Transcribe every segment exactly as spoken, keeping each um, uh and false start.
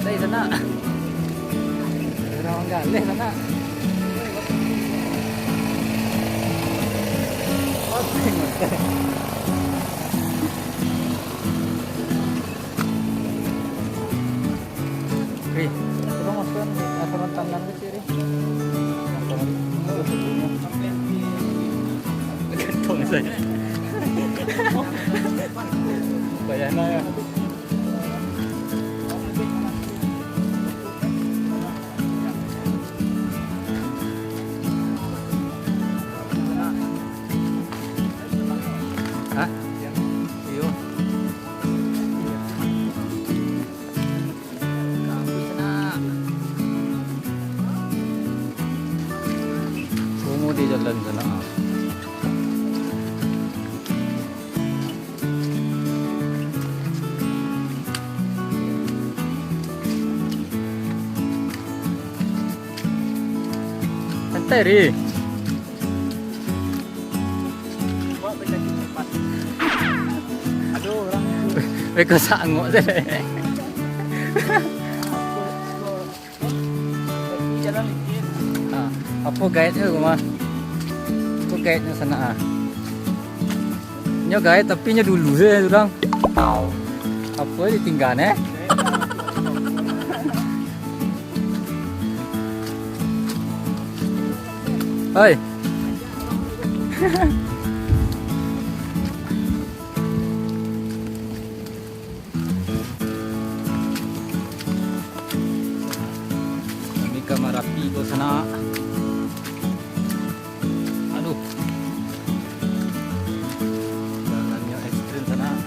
Galeh sanak. Urang galeh sanak. Ri, tolong masukkan asaman tangan kecil, Ri. Gantung saja. Bayana ya. Hah? Iyo. Kampus sanak. Komo di jalan sanak. Santai, Ri. Beko sangok se. Ah, apo guide-nyo ko mah? Apo guide-nyo sanak ah? Nyo guide tapi nyo dulu se urang. Apo ditinggaan eh? Oi. Kami ka Marapi ko sanak. Aduh. Jalannyo ekstrim sanak.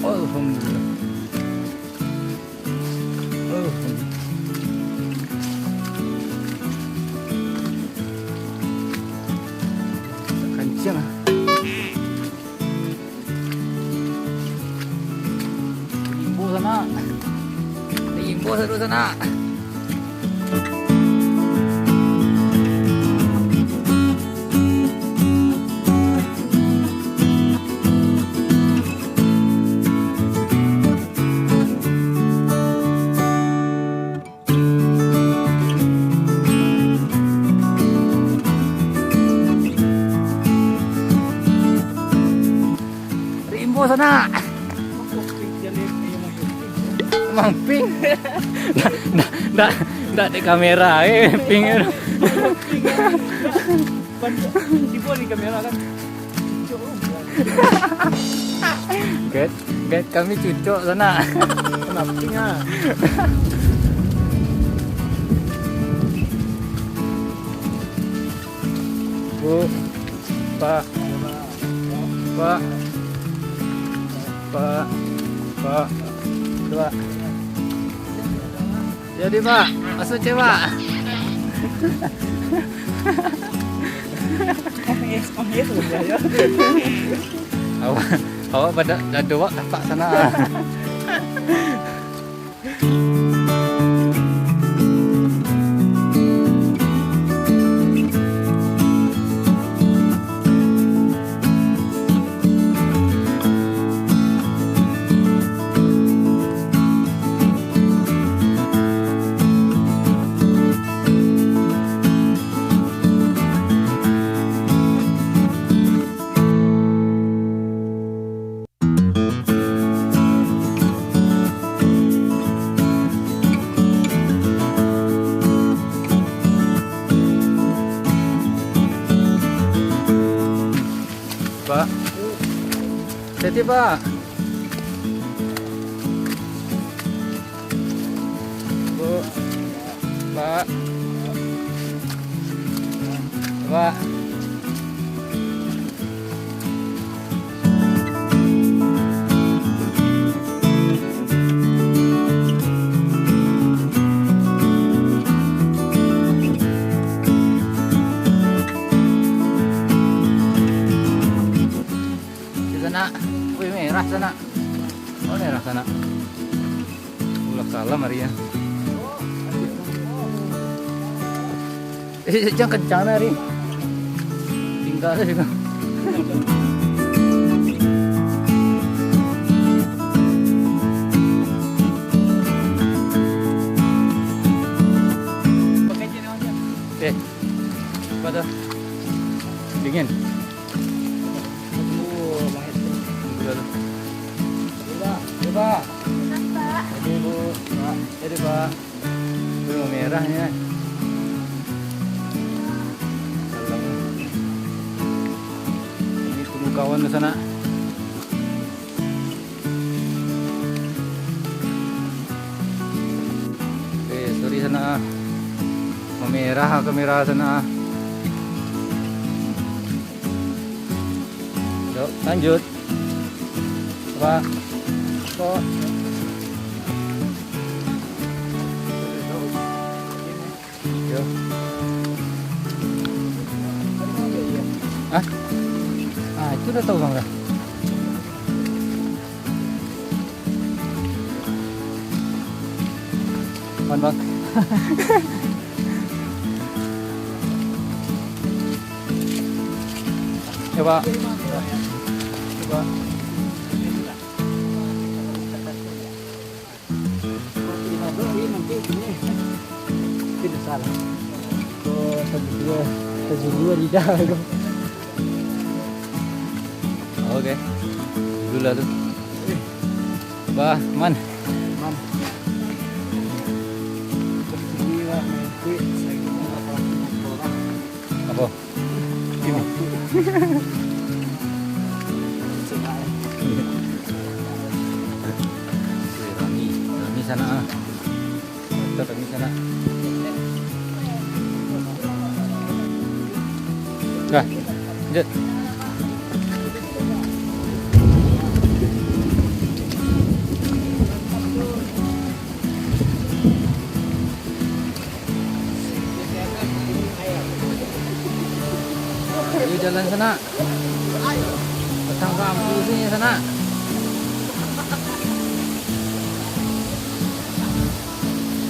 Alhamdulillah. Oh. Kancang ah. Imbau sanak. Imbau sanak. Rimbo sanak. Emang ping. Ndak, ndak, ndak dek kamera, eh, ping. Tibo di kamera kan. Guys, guys, kami cucok sanak. Kenapa? Bu, Pak, Pak, Pak, Pak, Pak. Jadi, Pak, masuk cek, Pak. Awak, awak pada dado awak tampak sanak. Hati-hati, Pak. Bu, Pak. Pak. Di sana. Wih, merah sana. Oh, merah sana. Ulah salah, Maria. Eh, jangan kencang, Ari. Tinggal saja. Eh, apa tu? Dingin. Tunggu dulu. Jadi, Pak. Jadi, Bu. Pak. Jadi, Pak. Belum merah ni, eh. Salah. Ini tunggu kawan di sana. Eh, sorry sana, ah. Mamerah kamera sana, ah. Yuk, lanjut. Pak. Kok. Yuk. Hah? Ah, itu udah tahu, Bang, dah. Aman, Bang. Coba. Coba. Tidak salah. Ko, satu dua, satu dua lidah ko. Oke. Dulu lah tu. Bah, man. Man. Apa? Ini. Rami, rami sana, ah. Tetap di sana. Dah, lanjut. Ayo jalan sana. Datang kampus ni sana.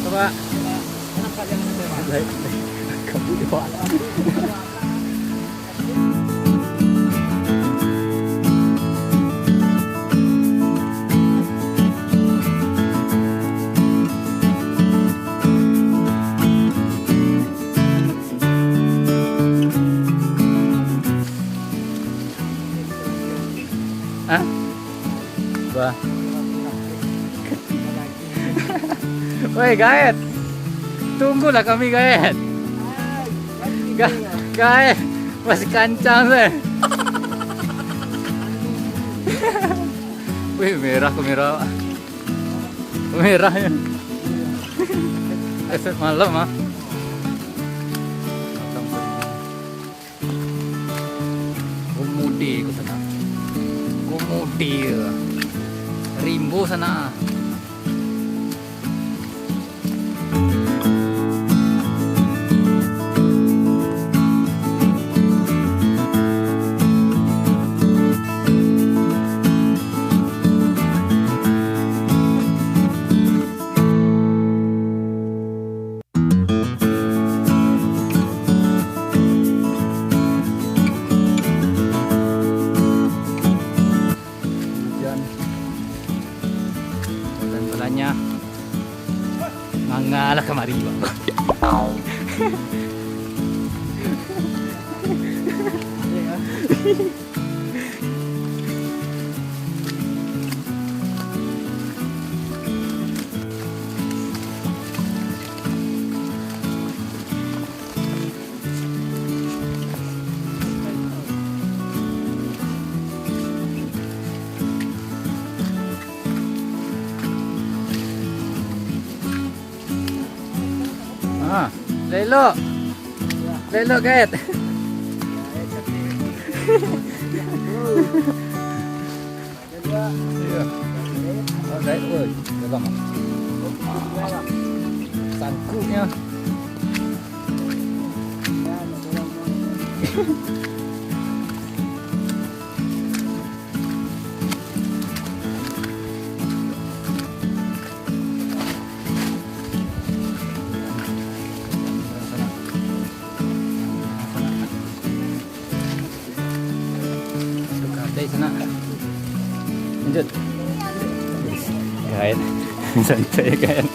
Coba. Baik, baik. Kamu di bawah. Hah? Bah. Woi, gaet. Tunggulah kami, gaet. Ga-, gaet. Masih kancang, seh. Wih, merah kamera. Merahnya. Efek malam, ah. Komode ko sana. Komode. Rimbo sana. Hujan. Hujan balanya. Mangalah kamari, Bang. Lelok. Lelok, Ket. Iya. Oh, Ket, woi. Gagang. Sangkuknya. Tukar dai sanak. Lanjut. Kain. Santai, kain.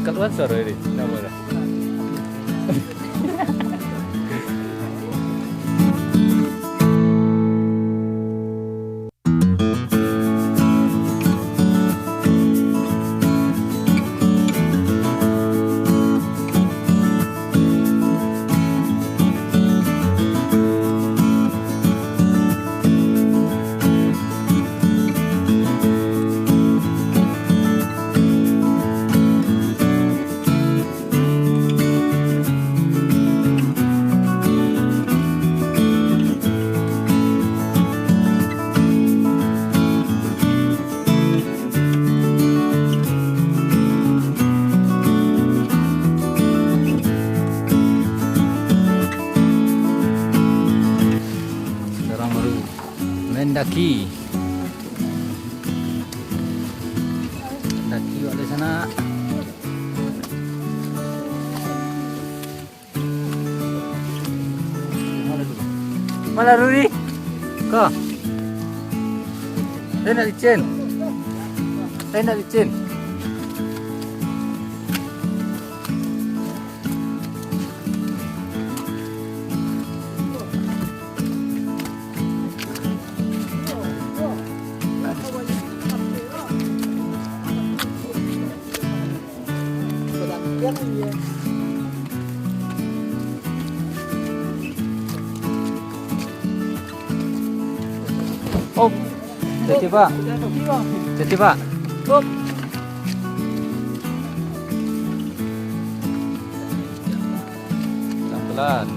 Kalua suaro ini, namo dah? Sekarang baru mendaki. Daki wak dari sana. Malah Ruri. Ko. Saya nak licin. Saya nak licin. Op. Hati-hati, Pak. Hati-hati, Pak. Op. Pelan-pelan.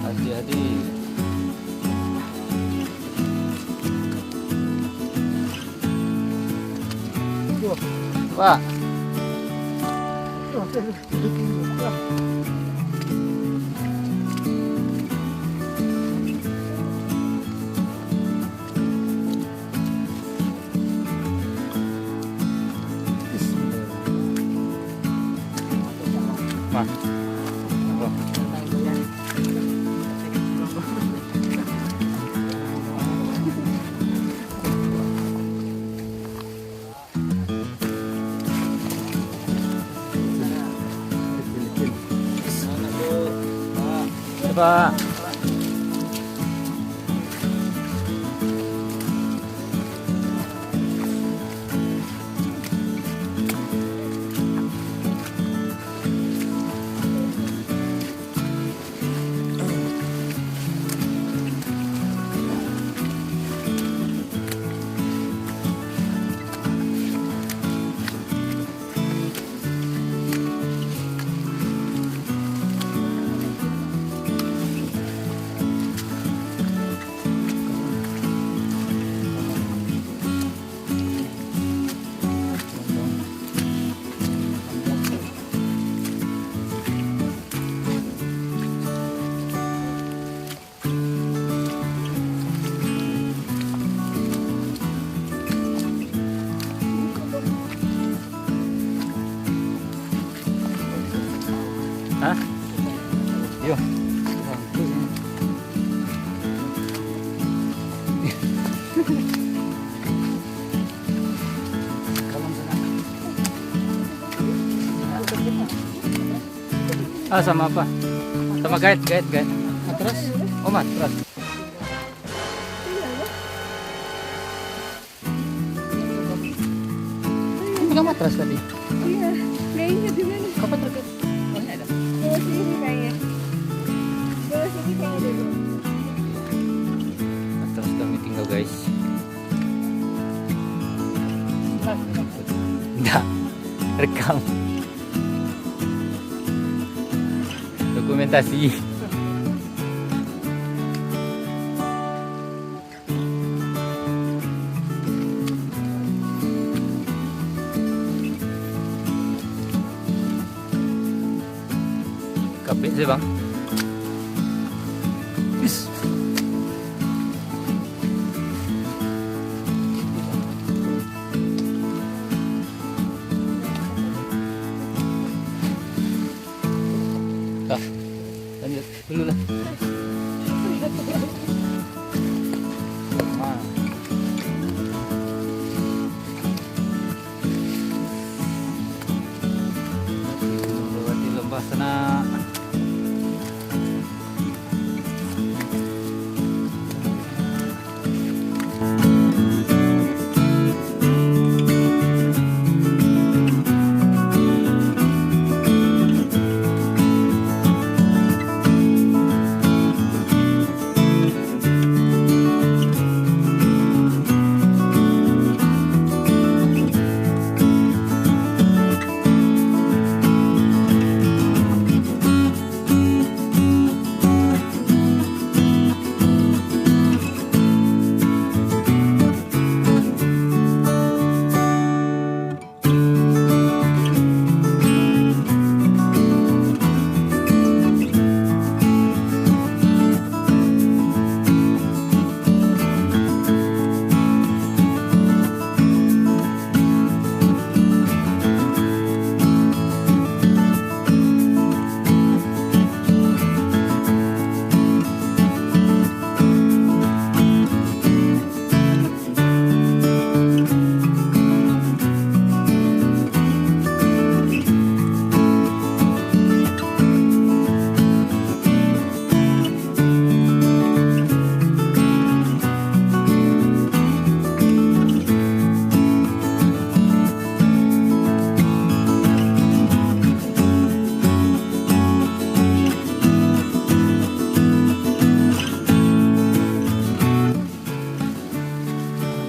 Hati-hati. Pak. Nah. Pak. Ah, sama apa? Sama guide, guide, guide. Matras? Oh, matras. Ini bukan matras tadi. Iya, kayaknya di mana? Kapan terakhir? Oh, ini ada. Bawah sini kayaknya. Bawah sini kayaknya dulu. Matras kami tinggal, guys. Enggak. Rekam. Dokumentasi. Kapek sajo, Bang. Is. Dah, lanjut dulu lah. Nah. Melewati lembah sanak.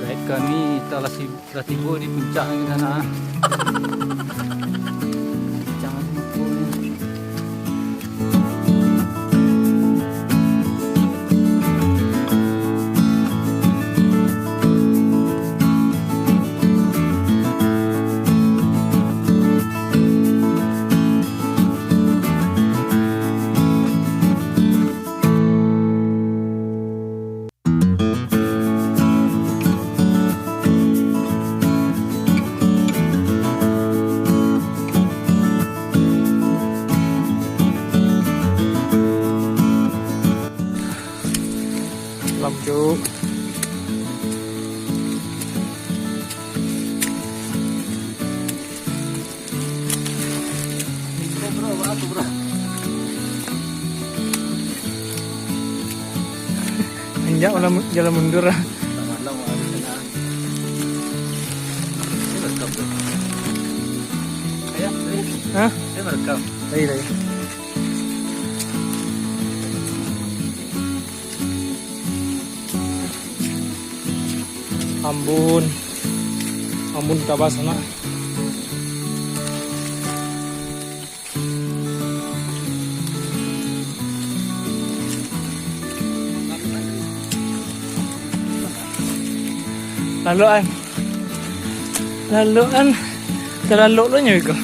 Guide kami telah si-, telah tibo di puncak di sana. Puncak. Lampu. Anjak malah mu-, jalan mundur lah. Hah? Lagi, lagi. Ambun. Ambun tabas, anak. Lalok an. Lalok an. Talalok lo nyo iko.